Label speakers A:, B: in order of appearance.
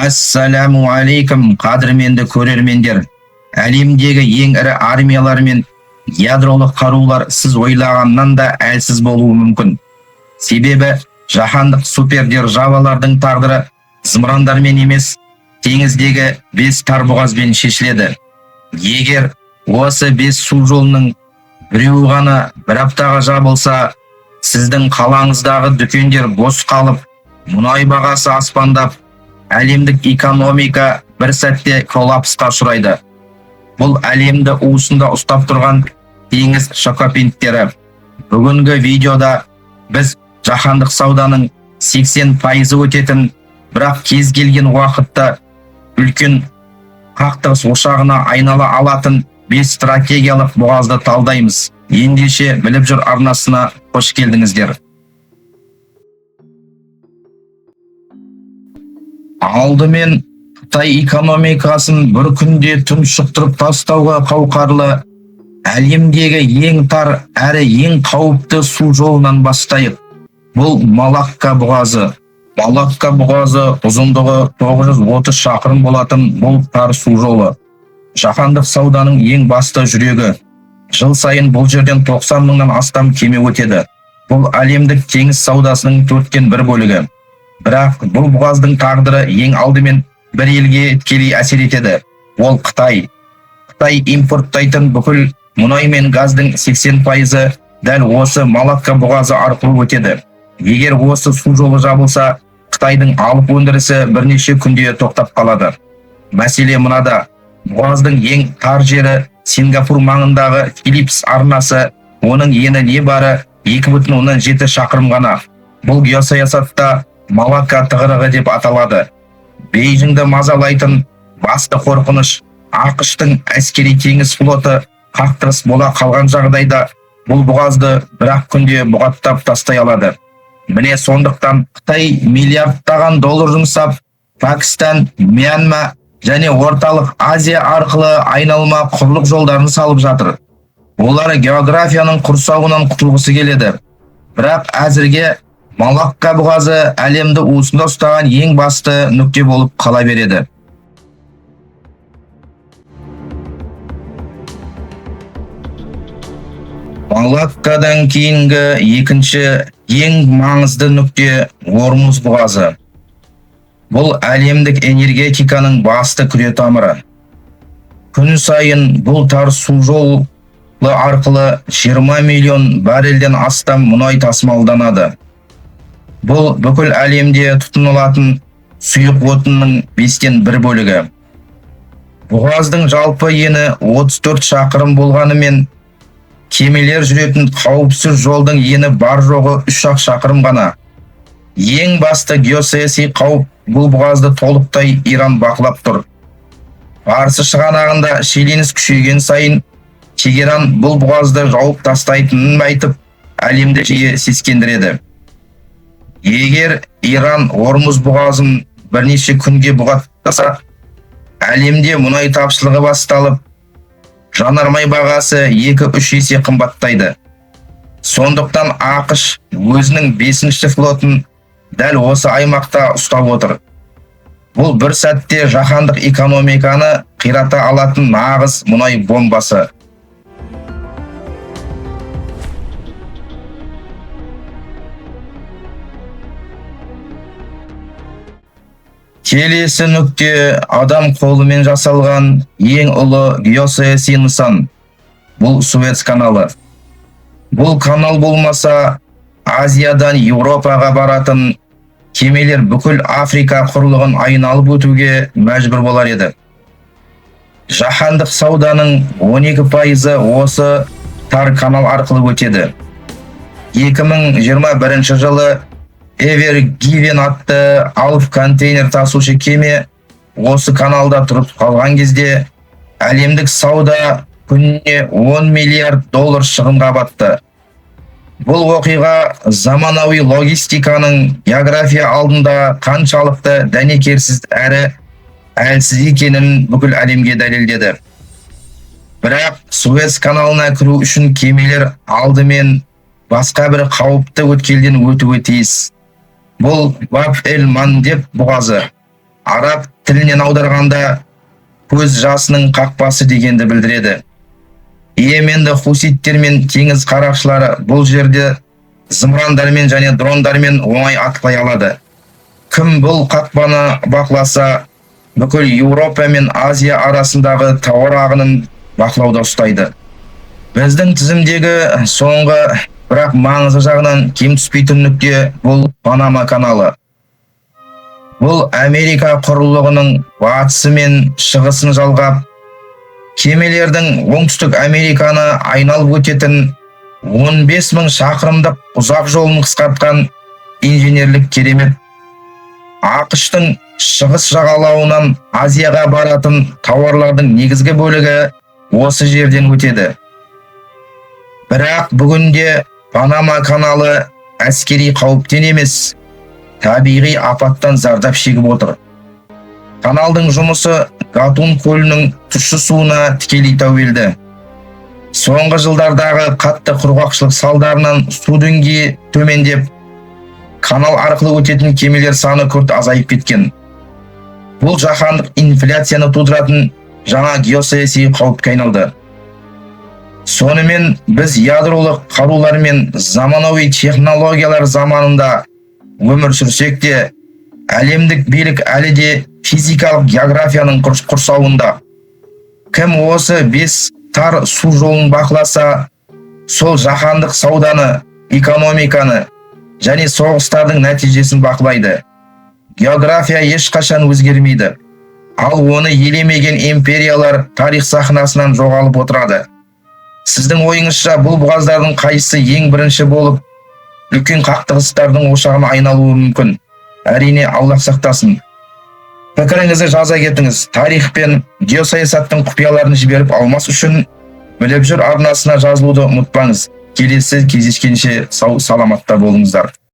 A: Ассаляму алейкум, қадірменді көрермендер. Әлемдегі ең ірі армиялар мен ядролық қарулар сіз ойлағаннан да әлсіз болуы мүмкін. Себебі жаһандық супердержавалардың тағдыры зымырандармен емес, теңіздегі бес тар бұғазбен шешіледі. Егер осы бес су жолының біреуі ғана бір аптаға жабылса, сіздің қалаңыздағы дүкендер бос қалып, мұнай бағасы аспандап, әлемдік экономика бір сәтте коллапсқа ұшырайды. Бұл әлемді уысында ұстап тұрған теңіз шокопинттері. Бүгінгі видеода біз жаһандық сауданың 80% өтетін, бірақ кез келген уақытта үлкен қақтығыс ошағына айнала алатын бес стратегиялық бұғазды талдаймыз. Ендеше Біліп жүр арнасына қош келдіңіздер. Алдымен Қытай экономикасын бір күнде тұншықтырып тастауға қауқарлы әлемдегі ең тар әрі ең қауіпті су жолынан бастайық. Бұл Малакка бұғазы. Малакка бұғазы ұзындығы 930 шақырым болатын бұл тар су жолы жаһандық сауданың ең басты жүрегі. Жыл сайын бұл жерден 90 мыңнан астам кеме өтеді. Бұл әлемдік теңіз саудасының төрттен бір бөлігі. Бірақ бұл бұғаздың тағдыры ең алдымен бір елге тікелей әсер етеді. Ол Қытай. Қытай импорттайтын бүкіл мұнай мен газдың 80% дәл осы Малакка бұғазы арқылы өтеді. Егер осы су жолы жабылса, Қытайдың алып өндірісі бірнеше күнде тоқтап қалады. Мәселе мынада: бұғаздың ең тар жері Сингапур маңындағы Филиппс арнасы, оның ені небары 2,7 шақырым ғана. Бұл геосаясатта Малакка тығырығы деп аталады. Бейжіңді мазалайтын басты қорқыныш АҚШ-тың әскери теңіз флоты қақтығыс бола қалған жағдайда бұл бұғазды бір-ақ күнде бұғаттап тастай алады. Міне сондықтан Қытай миллиардтаған доллар жұмсап, Пәкістан, Мьянма және Орталық Азия арқылы айналма құрлық жолдарын салып жатыр. Олар географияның құрсауынан құтылғысы келеді. Бірақ әзірге Малакка бұғазы әлемді уысында ұстаған ең басты нүкте болып қала береді. Малаккадан кейінгі екінші ең маңызды нүкте Ормуз бұғазы. Бұл әлемдік энергетиканың басты күретамыры. Күн сайын бұл тар су жолы арқылы 20 миллион баррельден астам мұнай тасымалданады. Бұл бүкіл әлемде тұтынылатын сұйық отынның бестен бір бөлігі. Бұғаздың жалпы ені 34 шақырым болғанымен, кемелер жүретін қауіпсіз жолдың ені бар жоғы 3-ақ шақырым ғана. Ең басты геосаяси қауіп бұл бұғазды толықтай Иран бақылап тұр. Парсы шығанағында шиеленіс күшейген сайын Тегеран бұл бұғазды жауып тастайтынын айтып, әлемді жиі сескендіреді. Егер Иран Ормуз бұғазын бірнеше күнге бұғаттаса, әлемде мұнай тапшылығы басталып, жанармай бағасы 2-3 есе қымбаттайды. Сондықтан АҚШ өзінің 5-ші флотын дәл осы аймақта ұстап отыр. Бұл бір сәтте жаһандық экономиканы қирата алатын нағыз мұнай бомбасы. Келесі нүкте адам қолымен жасалған ең ұлы геосаяси нысан. Бұл Суэц каналы. Бұл канал болмаса, Азиядан Еуропаға баратын кемелер бүкіл Африка құрлығын айналып өтуге мәжбүр болар еді. Жаһандық сауданың 12% осы тар канал арқылы өтеді. 2021 жылы Ever Given атты алып контейнер тасушы кеме осы каналда тұрып қалған кезде әлемдік сауда күніне 10 миллиард доллар шығынға батты. Бұл оқиға заманауи логистиканың география алдында қаншалықты дәнекерсіз әрі әлсіз екенін бүкіл әлемге дәлелдеді. Бірақ Суэц каналына кіру үшін кемелер алдымен басқа бір қауіпті өткелден өтуі тиіс. Бұл Баб-эль-Мандеб бұғазы. Араб тілінен аударғанда көз жасының қақпасы дегенді білдіреді. Йеменді хуситтер мен теңіз қарақшылары бұл жерде зымырандармен және дрондармен оңай атқылай алады. Кім бұл қақпаны бақыласа, бүкіл Еуропа мен Азия арасындағы тауар ағынын бақылауда ұстайды. Біздің тізімдегі соңғы, бірақ маңызы жағынан кем түспейтін нүкте – бұл Панама каналы. Бұл Америка құрлығының батысы мен шығысын жалғап, кемелердің Оңтүстік Американы айналып өтетін 15 мың шақырымдық ұзақ жолын қысқартқан инженерлік керемет. АҚШ-тың шығыс жағалауынан Азияға баратын тауарлардың негізгі бөлігі осы жерден өтеді. Бірақ бүгінде Панама каналы әскери қауіптен емес, табиғи апаттан зардап шегіп отыр. Каналдың жұмысы Гатун көлінің тұщы суына тікелей тәуелді. Соңғы жылдардағы қатты құрғақшылық салдарынан су деңгейі төмендеп, канал арқылы өтетін кемелер саны күрт азайып кеткен. Бұл жаһандық инфляцияны тудыратын жаңа геосаяси қауіпке айналды. Сонымен, біз ядролық қарулар мен заманауи технологиялар заманында өмір сүрсек те, әлемдік билік әлі де физикалық географияның құрсауында. Кім осы бес тар су жолын бақыласа, сол жаһандық сауданы, экономиканы және соғыстардың нәтижесін бақылайды. География ешқашан өзгермейді, ал оны елемеген империялар тарих сахнасынан жоғалып отырады. Сіздің ойыңызша, бұл бұғаздардың қайсысы ең бірінші болып үлкен қақтығыстардың ошағына айналуы мүмкін? Әрине, Аллах сақтасын. Пікіріңізді жаза кетіңіз. Тарих пен геосаясаттың құпияларын жіберіп алмас үшін Біліп жүр арнасына жазылуды ұмытпаңыз. Келесі кездескенше сау саламатта болыңыздар.